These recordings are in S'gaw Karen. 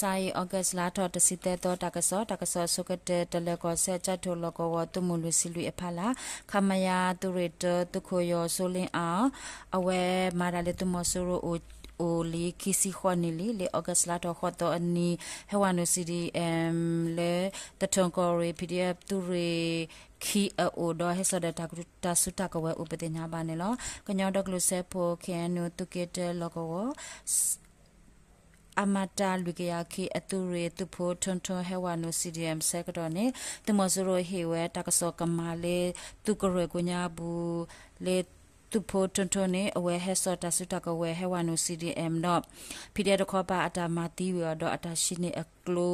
စါအံၤ August လါထီၣ်တဆံသၢသီ တၢ်ကစီၣ်, တၢ်ကစီၣ်အဆိကတၢၢ် တလၢၤကီၢ်စဲၣ် ကၠဲၣ်ထိၣ်လီၢ်ကဝီၤ သုးမုၢ်လွံၢ်ဆံလွံၢ်အဖီလာ် ခမရ သုးရ့ၣ်တၢ သုးခိၣ်ယီၤ စိုးလင်းအောင် အဝဲမၤတၢ်လၢသုးမီၤစိရိၤအိၣ်လံ ခံဆံဃိးနံၣ်လံ. လၢ August လါထီၣ်ဃိးသီအနံၤ ဟဲဝဲနုာ် C D M လၢ သထူၣ်ကီၢ်ရ့ၣ် P D F သုးရ့ၣ်ခံအအိၣ်ဒီး ဟဲစိာ်ဒီးတၢ်စုတၢ်ကဝဲၤအိၣ်ပသ့ၣ်ညါဘၣ်န့ၣ်လီၤ. ကညီဒီကလုာ်စၢဖှိၣ် K N U သုးက့တၢလီၢ်ကဝီၤ အမတ လွံၢ်ကယၤခံ အသုးရ့ၣ်သုးဖိထိၣ်ထိၣ် ဟဲဝဲနုာ် C D M ဆၢကတီၢ်န့ၣ် သုးမီၤစိရိၤဟ့ၣ်ဝဲတၢ်ကစီၣ်ကမၤလၢ သုးကရၢၢ်ကိးညါပူၤ လၢသုးဖိထိၣ်ထိၣ်န့ၣ် အဝဲဟဲစိာ်တၢ်စုတၢ်ကဝဲၤ ဟဲဝဲနုာ် C D M ဒီး P D F တခီပၤအတၢ်မၤသံဝံၤအီၤဒီး အတၢ်ဟံးန့ၢ်အကျိ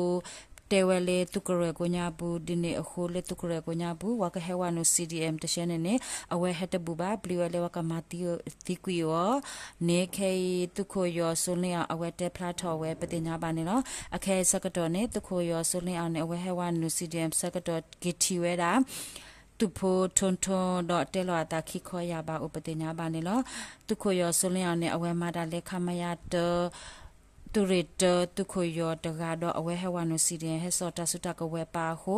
တဲဝဲလၢသုးကရၢၢ်ကိးညါပူၤ ဒ်န့ၣ်အဃိလၢသုးကရၢၢ်ကိးညါပူၤ ပှၤကဟဲဝဲနုာ် C D M တဆဲန့ၣ်န့ၣ် အဝဲဟဲတဘူၣ်ဘၣ် ပျံၤဝဲလၢပှၤကမၤသံကွံာ်အီၤန့ၣ် ခဲအံၤသုးခိၣ်ယီၤ စိုးလင်းအောင် အဝဲတဲဖျါထီၣ်ဝဲပသ့ၣ်ညါဘၣ်န့ၣ်လီၤ. အခဲအံၤဆၢကတီၢ်န့ၣ် သုးခိၣ်ယီၤ စိုးလင်းအောင် န့ၣ် အဝဲဟဲဝဲနုာ် C D M ဆၢကတီၢ် က့ၤထံၣ်ဝဲဒၣ် သုးဖိထိၣ်ထိၣ်ဒီးတဲလီၤအသးခံခီယၢ်ဘးအိၣ်ပသ့ၣ်ညါဘၣ်န့ၣ်လီၤ. သုးခိၣ်ယီၤ စိုးလင်းအောင် န့ၣ် အဝဲမၤတၢ်လၢ ခမရ တၢ သုးရ့ၣ်တၢ သုးခိၣ်ယီၤတဂၤဒီး အဝဲဟဲဝဲနုာ် C D M ဟဲစိာ်တၢ်စုတၢ်ကဝဲၤပာ်အဃိ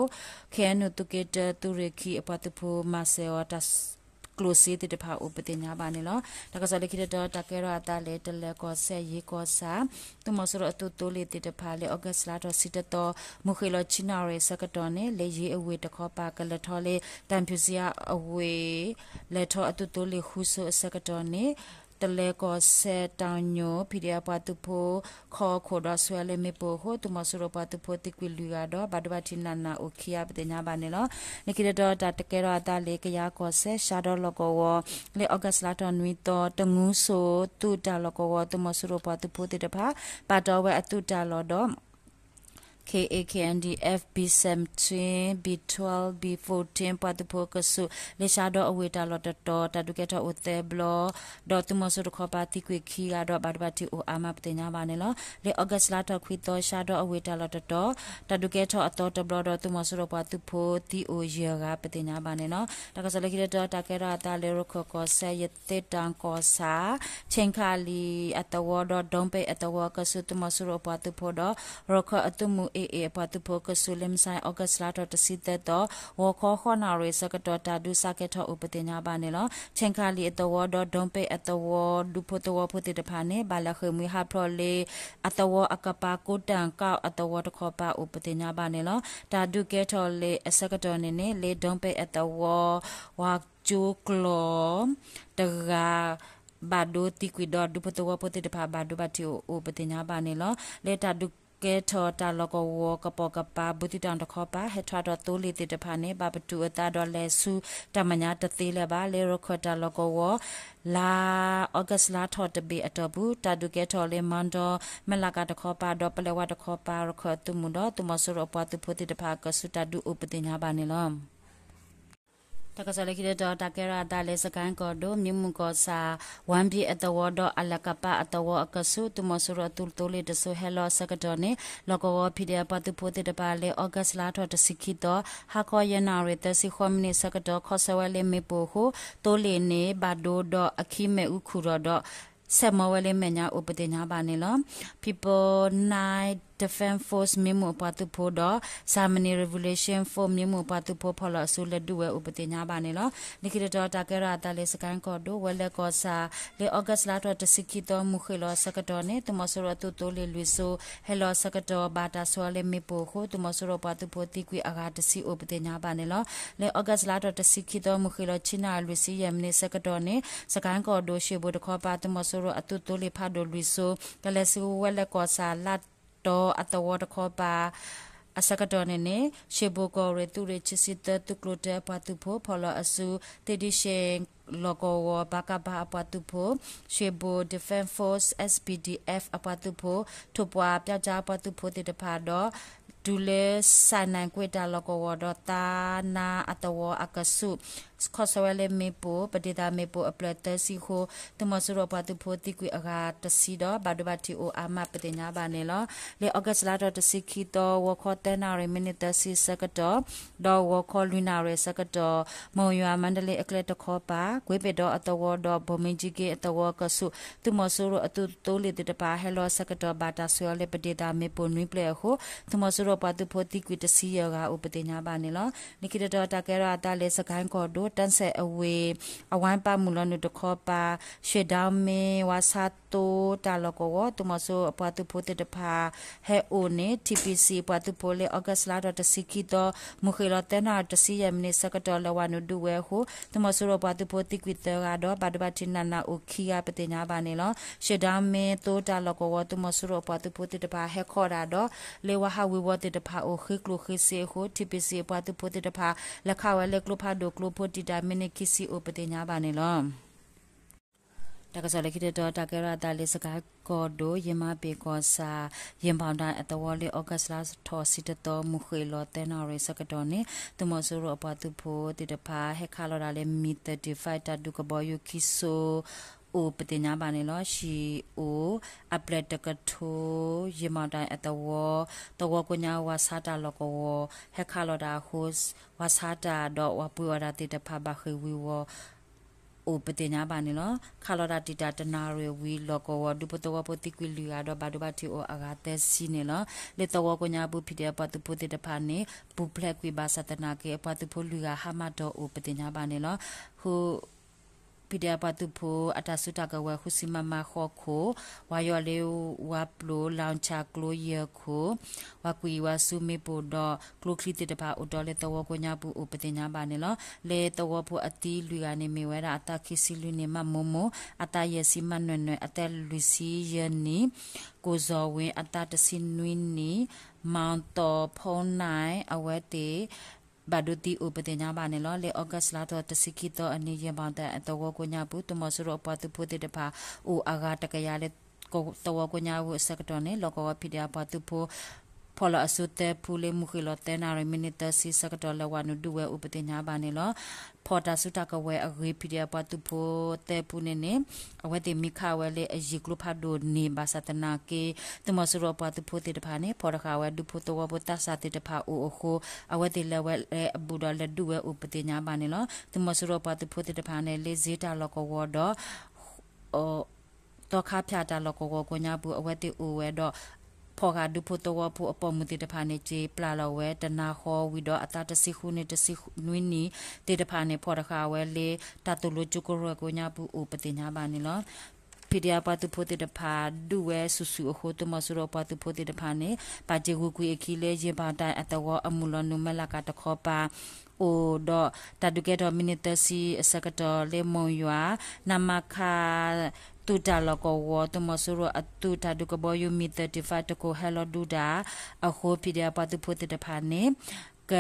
K N U သုးက့တၢ သုးရ့ၣ်ခံအပှၤသုးဖိမၤစၢၤအီၤတၢ် ကျိၣ်စ့သ့ၣ်တဖၣ်အိၣ်ပသ့ၣ်ညါဘၣ်န့ၣ်လီၤ. တၢ်ကစီၣ်လၢခံတတီၤ တၢ်ကဲထီၣ်အသးလၢ တလၢၤကီၢ်စဲၣ် ယ့ကီၢ်ဆၣ် သုးမီၤစိရိၤအသုးသိလ့ၣ်သ့ၣ်တဖၣ်လၢ August လါထီၣ်ဆံတသီ မုၢ်ဃ့ၢ်လီၤဆံနၣ်ရံၣ်အဆၢကတီၢ်န့ၣ် လၢယ့အဝ့ၢ်တခီပၤ ကလဲၤထီၣ်လၢ တၢ်ဖၠူၣ်စံယါအဝ့ၢ် လဲၤထီၣ်အသုးသိလ့ၣ်ဃုဆိအဆၢကတီၢ်န့ၣ် တလၢၤကီၢ်စဲၣ် တၢ်ညိၣ် P D F ပှၤသုးဖိ ခီခိၣ်ဒီးဆှၢလၢမ့ၣ်ပိၢ်အဃိ သုးမီၤစိရိၤပှၤသုးဖိသံကွံာ်လွံၢ်ဂၤဒီး ဘၣ်ဒိဘၣ်ထံးနးနးအိၣ်ခံဂၤပသ့ၣ်ညါဘၣ်န့ၣ်လီၤ. လၢခံတတီၤ တၢ်ကဲထီၣ်အသးလၢ ကယၤကီၢ်စဲၣ် ရှါဒီလီၢ်ကဝီၤ လၢ August လါထီၣ်နွံသီ တနွံစိၤ သုးတၢ်လီၢ်ကဝီၤ သုးမီၤစိရိၤပှၤသုးဖိသ့ၣ်တဖၣ် ပာ်တီဝဲအသုးတၢ်လီၢ်ဒီး K A K N D F B seventeen B twelve B fourteen ပှၤသုးဖိအကဆူး လၢရှါဒီအဝ့ၢ်တၢ်လီၢ်တတီၤ တၢ်ဒုးကဲထီၣ်အိၣ်သၢဘျီ ဒီးသုးမီၤစိရိၤတခီပၤသံကွံာ်ခံဂၤဒီး ဘၣ်ဒိဘၣ်ထံးအိၣ်အါမးပသ့ၣ်ညါဘၣ်န့ၣ်လီၤ. လၢ August လါထီၣ်ခွံသီ ရှါဒီအဝ့ၢ်တၢ်လီၢ်တတီၤ တၢ်ဒုးကဲထီၣ်အသီတဘျီဒီး သုးမီၤစိရိၤပှၤသုးဖိသံအိၣ်ယဲၢ်ဂၤပသ့ၣ်ညါဘၣ်န့ၣ်လီၤ. တၢ်ကစီၣ်လၢခံတတီၤ တၢ်ကဲထီၣ်အသးလၢ ရခၢၣ်ကီၢ်စဲၣ် ရသေ့တောင်ကီၢ်ဆၣ် ဆ့ၣ်ခၣ်လံၣ်အသဝီဒီး ဒိၣ်ပဲၣ်အသဝီအကဆူး သုးမီၤစိရိၤအပှၤသုးဖိဒီး ရခၢၣ်အသုးမုၢ် A A အပှၤသုးဖိအကဆူး လၢမုၢ်ဆါ August လါထီၣ်တဆံသၢသီ ဂီၤခီဃိးနၣ်ရံၣ်အဆၢကတီၢ် တၢ်ဒုးစးကဲထီၣ်အိၣ်ပသ့ၣ်ညါဘၣ်န့ၣ်လီၤ. ဆ့ၣ်ခၣ်လံၣ်အသဝီဒီး ဒိၣ်ပဲၣ်အသဝီ ဒူဖိသဝီဖိသ့ၣ်တဖၣ်န့ၣ် ဘၣ်လဲၤဃ့ၢ်မှံဟးဖျိးလၢ အသဝီအကပၤ ကိးတၢ်ကီၢ်အသဝီတခီပၤအိၣ်ပသ့ၣ်ညါဘၣ်န့ၣ်လီၤ. တၢ်ဒုးကဲထီၣ်လၢအဆၢကတီၢ်န့ၣ်န့ၣ် လၢဒိၣ်ပဲၣ်အသဝီ ဝၤကၠိကျိာ် တဂၤ ဘၣ်ဒိသံကွံာ်ဒီး ဒူဖိသဝီဖိသ့ၣ်တဖၣ် ဘၣ်ဒိဘၣ်ထံးအိၣ်ပသ့ၣ်ညါဘၣ်န့ၣ်လီၤ. လၢတၢ်ဒုးကဲထီၣ်တၢ်လီၢ်ကဝီၤကပိာ်ကပၤ ဘူးသံးတီၣ်တခီပၤ ဟဲထွဲဒီးသိလ့ၣ်သ့ၣ်တဖၣ်န့ၣ် ဘၣ်ပတုာ်အသးဒီးလဲၤဆူတၢ်မဲာ်ညါတသ့လၢၤဘၣ်. လၢရခၢၣ်တၢ်လီၢ်ကဝီၤ လါ August လါထီၣ်တဘ့ၣ်အတီၢ်ပူၤ တၢ်ဒုးကဲထီၣ်လၢ မၢဒီ မဲၢ်လးကးတခီပၤဒီး ပလဲၤဝါတခီပၤ ရခၢၣ်အသုးမုၢ်ဒီး သုးမီၤစိရိၤအပှၤသုးဖိသ့ၣ်တဖၣ်အကဆူး တၢ်ဒုးအိၣ်ပသ့ၣ်ညါဘၣ်န့ၣ်လီၤ. တၢ်ကစီၣ်လၢခံတတီၤ တၢ်ကဲထီၣ်အသးလၢ စကဲၣ်ကီၢ်ဒိၣ် မံမုၢ်ကီၢ်ဆၣ် ဝၣ်ဘံၣ်အသဝီဒီး အလဲကပၤအသဝီအကဆူး သုးမီၤစိရိၤအသုးသိလ့ၣ်တစိၤ ဟဲလီၤအဆၢကတီၢ်န့ၣ် လီၢ်ကဝီၤ P D F ပှၤသုးဖိသ့ၣ်တဖၣ်လၢ August လါထီၣ်တဆံခံသီ ဟါခီယဲၢ်နၣ်ရံၣ်သၢဆံဃိးမံးနံးအဆၢကတီၢ် ခီဆၢဝဲလၢမ့ၣ်ပိၢ်အဃိ သိလ့ၣ်န့ၣ် ဘၣ်ဒိဒီးအခံမဲာ်အူခုၣ်ထီၣ်ဒီး ဆဲးမီၤဝဲလၢမဲာ်ညါအိၣ်ပသ့ၣ်ညါဘၣ်န့ၣ်လီၤ. People Nine Defense Force မံမုၢ်အပှၤသုးဖိဒီး Germany Revolution Force မံမုၢ်အပှၤသုးဖိဖီၣ်လီၤအစု လဲၤဒုးဝဲအိၣ်ပသ့ၣ်ညါဘၣ်န့ၣ်လီၤ. လၢခံတတီၤ တၢ်ကဲထီၣ်အသးလၢ စကဲၣ်ကီၢ်ဒိၣ် ဝဲလဲၣ်ကီၢ်ဆၣ် လၢ August လါထီၣ်တဆံခံသီ မုၢ်ဃ့ၢ်လီၤအဆၢကတီၢ်န့ၣ် သုးမီၤစိရိၤအသုးသိလ့ၣ်လွံၢ်စိၤ ဟဲလီၤအဆၢကတီၢ် ဘၣ်တၢ်ဆှၢလၢမ့ၣ်ပိၢ်အဃိ သုးမီၤစိရိၤပှၤသုးဖိသံကွံာ်အဂၤတဆံအိၣ်ပသ့ၣ်ညါဘၣ်န့ၣ်လီၤ. လၢ August လါထီၣ်တဆံခံသီ မုၢ်ဃ့ၢ်လီၤဆံနၣ်ရံၣ်လွံၢ်ဆံယဲၢ်မံးနံးအဆၢကတီၢ်န့ၣ် စကဲၣ်ကီၢ်ဒိၣ် ရွှေဘိုတခီပၤ သုးမီၤစိရိၤအသုးသိလ့ၣ်ဖးဒိၣ်လွံၢ်စိၤ ကလဲၤဆူဝဲလဲၣ်ကီၢ်ဆၣ် လၢတီအသဝီတခီပၤ အဆၢကတီၢ်န့ၣ်န့ၣ် ရွှေဘိုကီၢ်ရ့ၣ် သုးရ့ၣ်ခံဆံသၢ သုးကျိၤတၢအပှၤသုးဖိ ဖီၣ်လီၤအစု သ့ၣ်ဒံၣ်ရှ့ၣ်လီၢ်ကဝီၤ ဘၣ်ကးဘးအပှၤသုးဖိ ရွှေဘို Defense Force S P D F အပှၤသုးဖိ ထိၣ်ပှၢ် ပျီကၠါအပှၤသုးဖိသ့ၣ်တဖၣ်ဒီး တုၤလၢ စးနဲၣ်ကွ့ၢ်တၢ်လီၢ်ကဝီၤဒီးသးနါအသဝီအကဆူး ခီၣ်ဆၢဝဲလၢမ့ၣ်ပိၢ် ပဒ့သးမ့ၣ်ပိၢ်အဖျၢၣ်သၢဆံဃိ သုးမီၤစိရိၤပှၤသုးဖိသံကွံာ်အဂၤတဆံဒီး ဘၣ်ဒိဘၣ်ထံးအိၣ်အါမးပသ့ၣ်ညါဘၣ်န့ၣ်လီၤ. လၢ August လါထီၣ်တဆံခံသီ ဂီၤခီသၢနၣ်ရံၣ် မံးနံးသၢဆံဆၢကတီၢ် ဒီးဂီၤခီလွံၢ်နၣ်ရံၣ်ဆၢကတီၢ် မိၢ်ယွၤမါဒလ့အကျဲတခီပၤ ကွ့ပ့ၤဒီအသဝီဒီး ဘိၣ်မံကၠံက့အသဝီကဆူး သုးမီၤစိရိၤအသုးသိလ့ၣ်သ့ၣ်တဖၣ် ဟဲလီၤဆၢကတီၢ်ဘၣ်တၢ်ဆှၢအီၤလၢပဒ့သးမ့ၣ်ပိၢ်နွံဖျၢၣ်အဃိ သုးမီၤစိရိၤပှၤသုးဖိသံကွံာ်တဆံယဲၢ်ဂၤအိၣ်ပသ့ၣ်ညါဘၣ်န့ၣ်လီၤ. လၢခံတတီၤတၢ်ကဲထီၣ်အသးလၢ စကဲၣ်ကီၢ်ဒိၣ် တၢ်စဲၣ်အဝ့ၢ် အဝါပၢ်မုၢ်လီၤနုာ်တခီပၤ ရှဲၣ်ဒီမ့ၢ် ဝါဆါသိတၢ်လီၢ်ကဝီၤ သုးမီၤစိရိၤအပှၤသုးဖိသ့ၣ်တဖၣ် ဟဲအိၣ်န့ၣ် ထံၣ်ပံၣ်စံၣ် ပှၤသုးဖိလၢ August လါထီၣ်တဆံခံသီ မုၢ်ဃ့ၢ်လီၤသၢနၣ်ရံၣ်တဆံယဲၢ်မံးနံးဆၢကတီၢ် လဲၤဝးနုာ်ဒုးဝဲအဃိ သုးမီၤစိရိၤအပှၤသုးဖိသံကွံာ်သၢဂၤဒီး ဘၣ်ဒိဘၣ်ထံးနးနးအိၣ်ခံဂၤပသ့ၣ်ညါဘၣ်န့ၣ်လီၤ. ရှဲၣ်ဒီမ့ၢ်သိတၢ်လီၢ်ကဝီၤ သုးမီၤစိရိၤအပှၤသုးဖိသ့ၣ်တဖၣ် ဟဲခီၣ်တၢ်ဒီး လၢဝါဟးဝ့ၤဝီၤသ့ၣ်တဖၣ်အိၣ်ဃ့ကျိၣ်ဃ့စ့အဃိ ထံၣ်ပံၣ်စံၣ်အပှၤသုးဖိသ့ၣ်တဖၣ် လဲၤခးဝဲလၢကျိဖးဒိၣ်ကျိဖိတံာ်တာ်မံးနံးခံဆံအိၣ်ပသ့ၣ်ညါဘၣ်န့ၣ်လီၤ. တၢ်ကစီၣ်လၢခံတတီၤ တၢ်ကဲထီၣ်အသးလၢ စကဲၣ်ကီၢ်ဒိၣ် ယမၤဘ့ၣ်ကီၢ်ဆၣ် ယမၤတၢ်အသဝီလၢ August လါထီၣ်ဆံတသီ မုၢ်ဃ့ၢ်လီၤသၢနၣ်ရံၣ်ဆၢကတီၢ်န့ၣ် သုးမီၤစိရိၤအပှၤသုးဖိသ့ၣ်တဖၣ် ဟဲခးလီၤတၢ်လၢ မံၣ်သၢၣ်တံၣ်ဖး တၢ်ဒုးကဘီယူၤခံစိ အိၣ်ပသ့ၣ်ညါဘၣ်န့ၣ်လီၤ. ဟံၣ်အိၣ်အပျဲၢ်တကထိ ယမၤတၢ်အသဝီ သဝီကိးညါဝါဆါတၢ်လီၢ်ကဝီၤ ဟဲခးလီၤတၢ်အဃိ ဝါဆါတၢ်ဒီးပှၤပှ့ၤအီၣ်တၢ်သ့ၣ်တဖၣ်ဘၣ်ဃ့ၢ်ဝံၤဝီၤ အိၣ်ပသ့ၣ်ညါဘၣ်န့ၣ်လီၤ. ခးလီၤတၢ်တံာ်တာ်တနၣ်ရံၣ်ဝံၤလီၢ်ကဝီၤ ဒူဖိသဝီဖိသံကွံာ်လွံၢ်ဂၤဒီး ဘၣ်ဒိဘၣ်ထံးအိၣ်အဂၤသၢဆံန့ၣ်လီၤ. လၢသဝီကိးညါပူၤ ဖံးဒဲးအပှၤသုးဖိသ့ၣ်တဖၣ်န့ၣ် ပူၤဖျဲးကွံာ်ဘၣ်ဆၣ်သနာ်က့ အပှၤသုးဖိလွံၢ်ဂၤဟါမၢ်တီၢ်အိၣ်ပသ့ၣ်ညါဘၣ်န့ၣ်လီၤ. ဃု ဖံးဒဲးအပှၤသုးဖိအတၢ်စုတၢ်ကဝဲၤ ဃုဆံ မမ ဃိးခိၣ် ဝၤယီၤလၢဝါပျိၤ လီၤဆၣ်ကျိယဲၢ်ခိၣ် ဝၤကွံာ်ဝၤဆူမ့ၣ်ပိၢ်ဒီး ကျိချံသ့ၣ်တဖၣ်အိၣ်တီၢ်လၢသဝီကိးညါပူၤအိၣ်ပသ့ၣ်ညါဘၣ်န့ၣ်လီၤ. လၢသဝီဖိအသံလွံၢ်ဂၤန့ၣ် မ့ၢ်ဝဲဒၣ်အသးခံဆံလွံၢ်နံၣ် မမိၢ်မိၢ်, အသးယဲၢ်ဆံ မနွဲၣ်နွဲၣ်, အသးလွံၢ်ဆံယဲၢ်နံၣ်, ကိၣ်စီၤဝ့ အသးတဆံနွံနံၣ်, မၤသီၣ်ဖီနၢ် အဝဲသ့ၣ် ဘၣ်ဒိသံအိၣ်ပသ့ၣ်ညါဘၣ်န့ၣ်လီၤ. လၢ August လါထီၣ်တဆံခံသီအနံၤ ယဲၢ်မၤတၢ်အသဝီကိးညါပူၤ သုးမီၤစိရိၤအပှၤသုးဖိသ့ၣ်တဖၣ် အိၣ်အဂၤတကယၤလၢ သဝီကိးညါပူၤအဆၢကတီၢ်န့ၣ် လီၢ်ကဝီၤဖံးဒဲးအပှၤသုးဖိ ဖီၣ်လီၤအစုသၢဖုလၢမုၢ်ဃ့ၢ်လီၤသၢနၣ်ရံၣ် မံးနံးသၢဆံဆၢကတီၢ် လဲၤဝးနုာ်ဒုးဝဲအိၣ်ပသ့ၣ်ညါဘၣ်န့ၣ်လီၤ. ဖီၣ်တၢ်စုတၢ်ကဝဲၤအဂ့ၢ် ဖံးဒဲးအပှၤသုးဖိသၢဖုန့ၣ်န့ၣ် အဝဲသ့ၣ်မံခးဝဲလၢအယံၤကျိဖးဒိၣ်န့ၣ် ဘၣ်ဆၣ်သနာ်က့ သုးမီၤစိရိၤအပှၤသုးဖိသ့ၣ်တဖၣ်န့ၣ် ဖီၣ်တဃာ်ဝဲဒူဖိသဝီဖိသးစၢ်သ့ၣ်တဖၣ်အိၣ်အဃိ အဝဲသ့ၣ်လဲၤဝဲလၢအဘူးဒီးလဲၤဒုးဝဲအိၣ်ပသ့ၣ်ညါဘၣ်န့ၣ်လီၤ. သုးမီၤစိရိၤအပှၤသုးဖိသ့ၣ်တဖၣ်န့ၣ် လၢစ့တၢ်လီၢ်ကဝီၤဒီး သီခါဖၠၣ်တၢ်လီၢ်ကဝီၤကိးညါပူၤ အဝဲသ့ၣ်အိၣ်ဝဲဒီး ဖီၣ်ဃာ်ဒူဖိသဝီဖိအပိာ်မုၣ်သ့ၣ်တဖၣ်န့ၣ် စ့ပျၢ်လီၤဝဲတနၤဃီဝံၤဒီး အသးတဆံဃုနံၣ် တဆံနွံနံၣ်သ့ၣ်တဖၣ်န့ၣ် ဖီၣ်တဃာ်ဝဲလၢ တၢ်သိၣ်လိကၠိကရၢၢ်ကိးညါပူၤအိၣ်ပသ့ၣ်ညါဘၣ်န့ၣ်လီၤ. ဖံးဒဲးအပှၤသုးဖိသ့ၣ်တဖၣ် ဒုးဝဲစုာ်စုာ်အဃိ သုးမီၤစိရိၤအပှၤသုးဖိသ့ၣ်တဖၣ်န့ၣ် ပာ်စ့ၤဂုာ်ကွံာ်အခံလၢ ယ့ၢ်ဘၣ်တၢ်အသဝီအမုၢ်လီၤနုာ် မဲၢ်လးကၤတခီပၤ အိၣ်ဒီး တၢ်ဒုးကဲထီၣ်မံးနံးသၢဆံအဆၢကတီၢ်လၢမိၢ်ယွၤ နမခ သုးတၢ်လီၢ်ကဝီၤ သုးမီၤစိရိၤအသုးတၢ်ဒုးကဘီယူၤ မံးသၢၣ်တံၢ်ဖးတခိၣ်ဟဲလီၤဒုးတၢ်အဃိ ဖံးဒဲးအပှၤသုးဖိသ့ၣ်တဖၣ်န့ၣ် က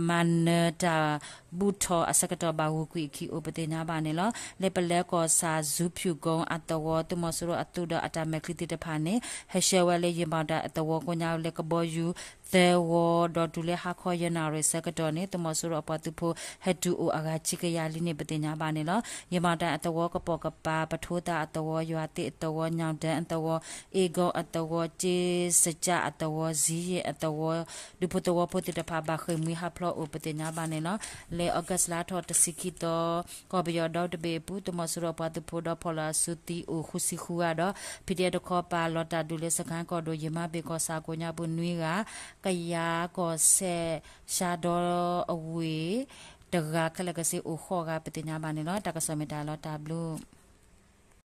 မၤနၢၤတၢ်ဘူၣ်ထီၣ်အဆၢကတီၢ်ဘၣ်ဂုာ်ကွံာ်အခံအိၣ်ပသ့ၣ်ညါဘၣ်န့ၣ်လီၤ. လၢပလဲကီၢ်ဆၣ် စူဖၠူၣ်ကိအသဝီ သုးမီၤစိရိၤအသုးဒီးအတၢ်မဲာ်ချံသ့ၣ်တဖၣ်န့ၣ် ဟဲဆှၢဝဲလၢယ့ၢ်ဘၣ်တၢ်အသဝီကိးညါလၢကဘီယူၤသၢဝီ ဒီးတုၤလၢဟါခီယဲၢ်နၣ်ရံၣ်ဆၢကတီၢ်န့ၣ် သုးမီၤစိရိၤအပှၤသုးဖိ ဟဲတုၤအိၣ်အဂၤခံကယၤလံန့ၣ် ပသ့ၣ်ညါဘၣ်န့ၣ်လီၤ. ယ့ၢ်ဘၣ်တၢ်အသဝီကပိာ်ကပၤ ပထိသၣ်အသဝီ ယွၤသ့ၣ်အသဝီ ညၣ်ဒၢၣ်အသဝီ အ့ဂီၢ်အသဝီ က့စကၢ်အသဝီ စံယဲၢ်အသဝီ ဒူဖိသဝီဖိသ့ၣ်တဖၣ် ဘၣ်ဃ့ၢ်မှံဟးဖျိးအိၣ်ပသ့ၣ်ညါဘၣ်န့ၣ်လီၤ. လၢ August လါထီၣ်တဆံခံသီ ကီၢ်ပယီၤဒီတဘ့ၣ်အပူၤ သုးမီၤစိရိၤအပှၤသုးဖိဒီးဖီၣ်လီၤအစုသံအိၣ် ဃုဆံဃုဂၤဒီး ဖံးဒဲးတခီပၤ လီၤတၢ်ဒုးလၢ စကဲၣ်ကီၢ်ဒိၣ် ယမၤဘ့ၣ်ကီၢ်ဆၣ်ကိးညါပူၤနွံဂၤ, ကယၤကီၢ်စဲၣ် ရှါဒီအဝ့ၢ် တဂၤခဲလၢာ်ကစ့အိၣ်ဃိးဂၤ ပသ့ၣ်ညါဘၣ်န့ၣ်လီၤ. တၢ်ကစီၣ်မ့ၢ်တၢ်လီၤတၢ်ဘျုး